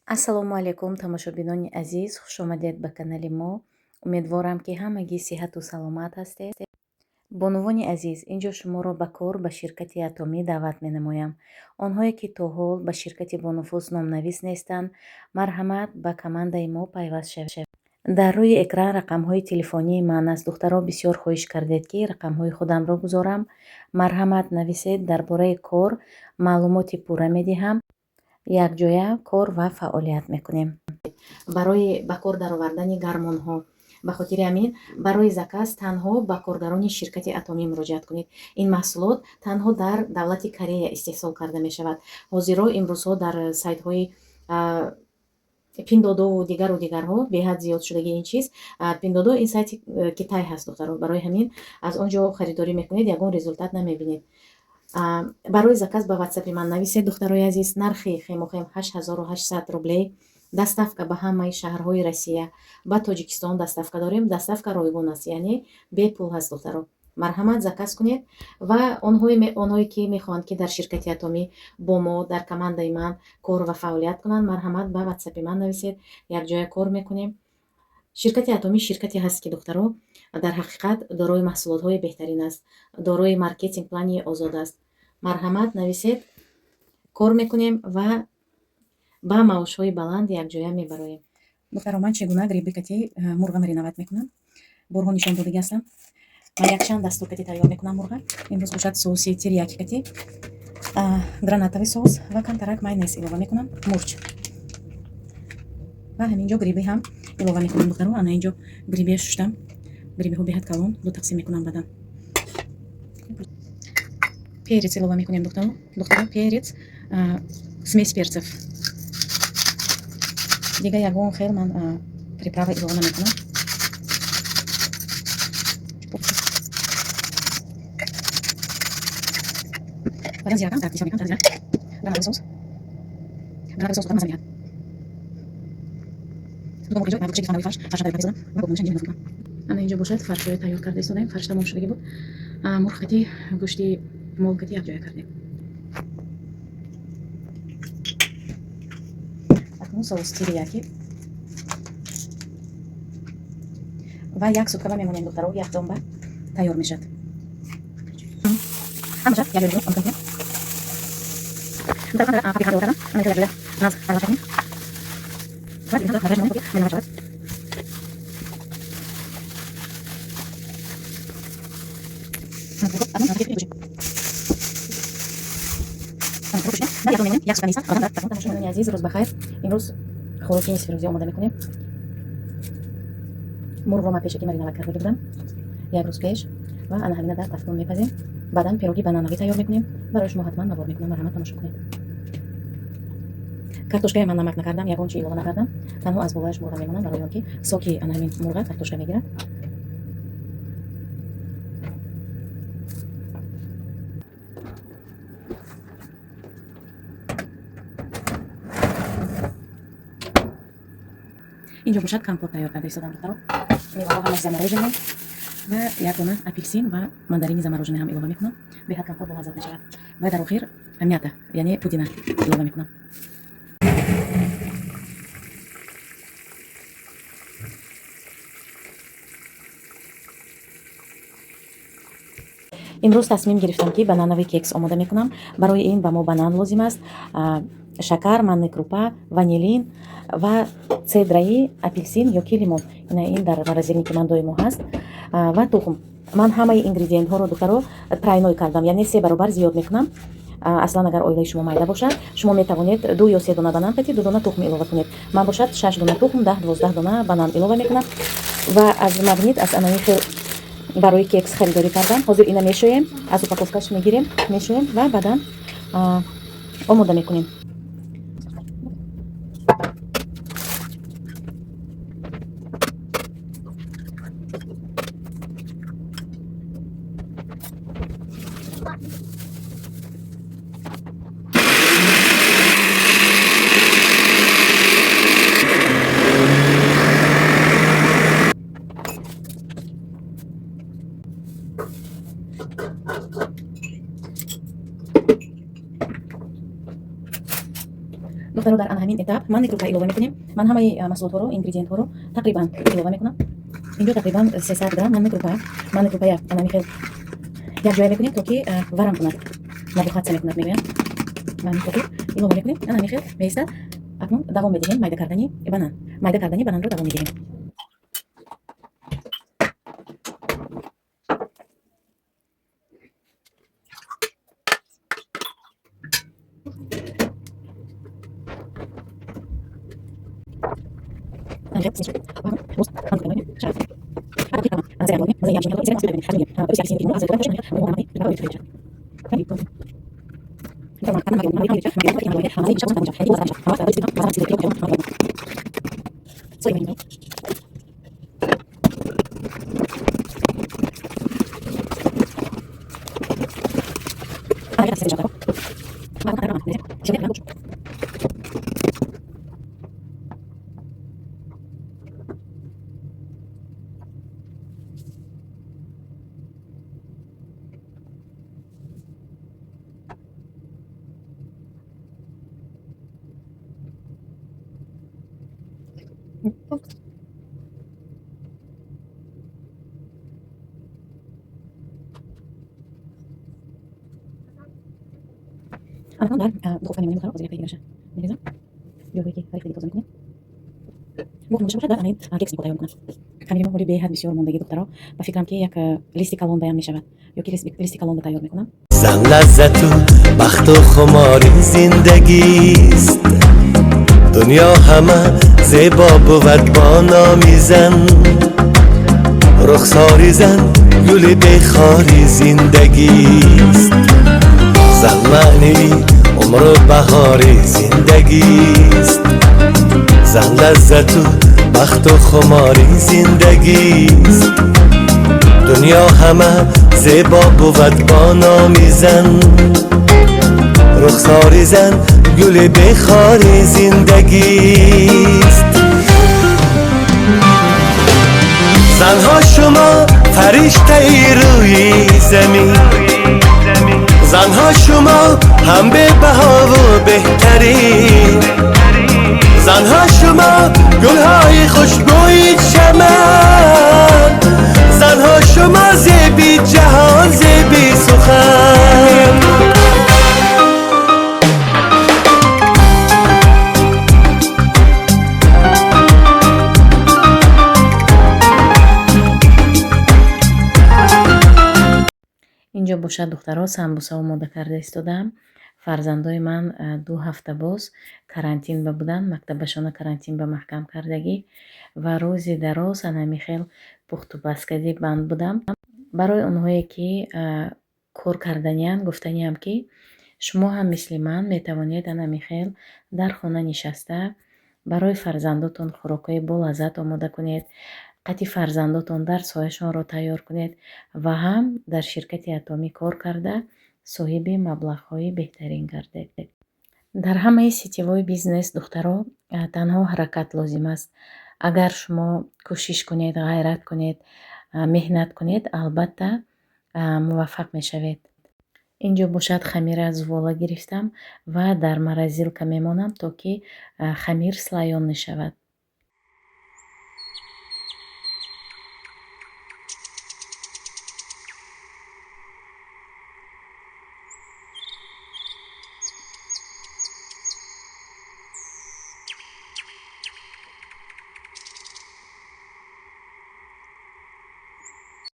Ассалому алайкум, тамошобинони азиз, хушомадед ба канали мо. Умедворам, ки ҳамагӣ сиҳату саломат ҳастед. Бонувони азиз, инҷо шуморо ба кор ба ширкати Атомӣ даъват менамоям. Онҳое, ки то ҳол ба ширкати бонуфуз номнавис нестанд, марҳамат, ба командаи мо пайваст шавед. Дар рӯи экран рақамҳои телефонии ман аст. Духтаро бисёр хоҳиш кардед, ки рақамҳои худамро гузорам. Марҳамат, нависед, дар бораи кор маълумоти пурра медиҳам. Якҷоя кор ва фаъолият мекунем. Барои ба кор даровардани гармонҳо, ба хотири ҳамин барои заказ танҳо ба коргарони ширкати Атомӣ муроҷиат кунед. Ин маҳсулот танҳо дар давлати Корея истеҳсол карда мешавад. Ҳозиро имрӯзҳо дар сайтҳои Пиндодову дигару дигарҳо беҳад зиёд шудаги ин чиз. Пиндодо ин сайти Китай ҳаст, духтаро, барои ҳамин аз он ҷо харидорӣ мекунед, ягон результат намебинед. Барои заказ ба ватсапи ман нависед, духтарои азиз. Нархи хемохем 8800 рублей, доставка ба ҳамаи шаҳрҳои Россия, ба Тоҷикистон доставка дорем. Доставка ройгон аст, яъне бепул ҳаст. Духтаро, марҳамат, заказ кунед ва онҳое ки мехоҳанд, ки дар ширкати Атомӣ бо мо дар командаи ман кор ва фаъолият кунанд, марҳамат, ба ватсапи ман нависед, якҷоя кор мекунем. Ширкати Атомӣ ширкате ҳаст, ки, духтаро, дар ҳақиқат дорои маҳсулотҳои беҳтарин аст, дорои маркетинг плани озод аст. Марҳамат, нависед, кор мекунем ва ба маошҳои баланд якҷоя мебароем. Духтаро, ман чӣ гуна гриби кати мурға мариновать мекунам, борҳо нишон додагӣ ҳастам. Ман якчанд дастур кати тайёр мекунам мурға. Имрӯз бошад соуси терияки кати, гранатовый соус ва камтарак майонез илова мекунам, мурч ва ҳамин ҷо гриби ҳам илова мекунам. Духтаро, ана инҷо грибия шуштам, грибиҳо беҳад калон, ду тақсим мекунам. Баъдан перец илова мекунем, духтаро. Духтаро, перец, смесь перцев, дига ягон хел ман приправа илова намекунам. Баъдан зира кам так мекунам, зира, гранатовый соус. Гранатовый соус маза медиҳад. Ана инҷо бошад фаршҳои тайёр карда истодаем. Фарш тамом шудагӣ буд, мурғ кати, гӯшти мол кати якҷоя кардем. Акнун соус терияки ва як сутка ба мемонем, духтаро, яхдонба тайёр мешавад. Ҳамаша якҷоя омода кунем. Тамошобинони азиз, рӯз бахайр. Имрӯз хӯроки нисфирӯзӣ омода мекунем. Мурғро ман пешакӣ мариновать карда будам як рӯз пеш ва ана ҳамина дар тафтон мепазем. Баъдан пироги банановӣ тайёр мекунем. Барои шумо ҳатман навор мекунам, марҳамат, тамошо кунед. Картошкае ман намак накардам, ягон чи илова накардам, танҳо аз болояш мурға мемонам, барои он ки соки ана ҳамин мурға картошка мегирад. Инҷо бошад компот тайёр карда истодам, духтаро. Меваҳо ҳамаш замороженный ва як дона апелсин ва мандарини замороженный ҳам илова мекунам. Беҳад компот болаззат мешавад. Ва дар охир мята, яъне пудина илова мекунам. Имрӯз тасмим гирифтам, ки банановый кекс омода мекунам. Барои ин ба мо банан лозим аст, шакар, манный крупа, ванилин ва цедраи апелсин ё ки лимон. Ина ин дар морозильники ман доимо ҳаст, ва тухм. Ман ҳамаи ингредиентҳоро, духтаро, тройной кардам, яъне се баробар зиёд мекунам. Аслан агар оилаи шумо майда бошад, шумо метавонед ду ё се дона банан кати ду дона тухм илова кунед. Ман бошад шаш дона тухм, 10-12 дона банан илова мекунам. Ва аз Магнит аз анаи хел барои кекс харидорӣ кардам. Ҳозир ина мешӯем, аз упаковкаш мегирем, мешӯем ва баъдан омода мекунем. Духтаро, дар ана ҳамин этап манный крупа илова мекунем. Ман ҳамаи маҳсулотҳоро, ингредиентҳоро тақрибан илова мекунам. Инҷо тақрибан 300 грамм манный крупа. Манный крупая ана михел якҷоя мекунем, то ки варам кунад, набухаться мекунад, мегӯям. Ба ҳамин хотир илова мекунем. Ана михел меистад. Акнун давом медиҳем майда кардани банан. Майда кардани бананро давом медиҳем. Акнун дар духовка мемонем, духтаро. Ҳозир яктаи дигараша мерезам. Ҷойҳое ки рехтаги тоза мекунем. Боқӣ мондаша бошад, дар ҳамин кексни тайёр мекунам. Хамири мо ҳоли беҳад бисёр мондагӣ, духтаро. Ба фикрам, ки як листи калон баям мешавад, ё ки листи калонро тайёр мекунам. Зан лаззату бахту хумори зиндагист. Дунё ҳама зебо бувад бо номи зан. Рухсори зан гули бехори зиндагист. Зан маънии умру баҳори зиндагист. Зан лаззату бахту хумори зиндагист. Дунё ҳама зебо бувад бо номи зан. Рухсори зан гули бехори зиндагист. Занҳо, шумо фариштаи рӯи замин. Занҳо, шумо ҳам бебаҳову беҳтарин. Занҳо, шумо гулҳои хушбӯи чаман. Занҳо, шумо зеби ҷаҳон, зеби сухан. Инҷо бошад, духтаро, самбуса омода карда истодаам. Фарзандои ман 2 ҳафта боз карантин ба буданд, мактабашона карантин ба маҳкам кардагӣ ва рӯзи дароз анами хел пухтупаз кардӣ банд будам. Барои онҳое ки кор карданианд, гуфтаниам, ки шумо ҳам мисли ман метавонед анами хел дар хона нишаста барои фарзандотон хӯрокҳои болаззат омода кунед, қати фарзандотон дарсҳояшонро тайёр кунед ва ҳам дар ширкати Атомӣ кор карда, соҳиби маблағҳои беҳтарин гардед. Дар ҳамаи сетевой бизнес, духтаро, танҳо ҳаракат лозим аст. Агар шумо кӯшиш кунед, ғайрат кунед, меҳнат кунед, албатта муваффақ мешавед. Инҷо бошад, хамира зувола гирифтам ва дар морозилка мемонам, то ки хамир слоёный шавад.